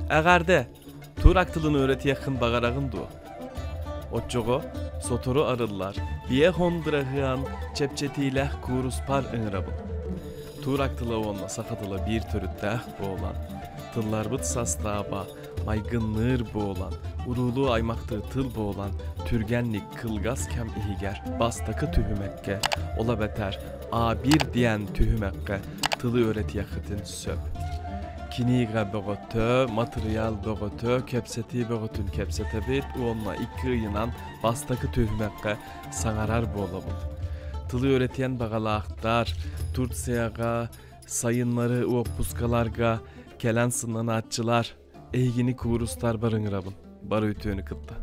Эҕэрдэ! Турок тылын үөрэтиэххин баҕараҕын дуо? Оччоҕо сотору арыллар, биэ хондураһыан чэпчэтиилээх кууруспар ыҥырабын. Турок тыла уонна саха тыла биир төрүттээх буолан, тылларбыт састааба майгынныыр буолан, уруулуу аймахтыы тыл буолан, түргэнник кылгас кэм иһигэр бастакы түһүмэккэ, ол эбэтэр А1 диэн түһүмэххэ тылы үөрэтиэххитин сөп. Кинигэ бөҕөтө, матырыйаал бөҕөтө, кэпсэтии бөҕөтүн кэпсэтэбит уонна икки ыйынан бастакы түһүмэххэ саҥарар буолабыт. Тылы үөрэтиэн баҕалаахтар Турцияҕа сайыннары уоппускаларга кэлэн сыннанааччылар эһигини куурустарбар ыҥырабын. Бары үтүөнү кытта.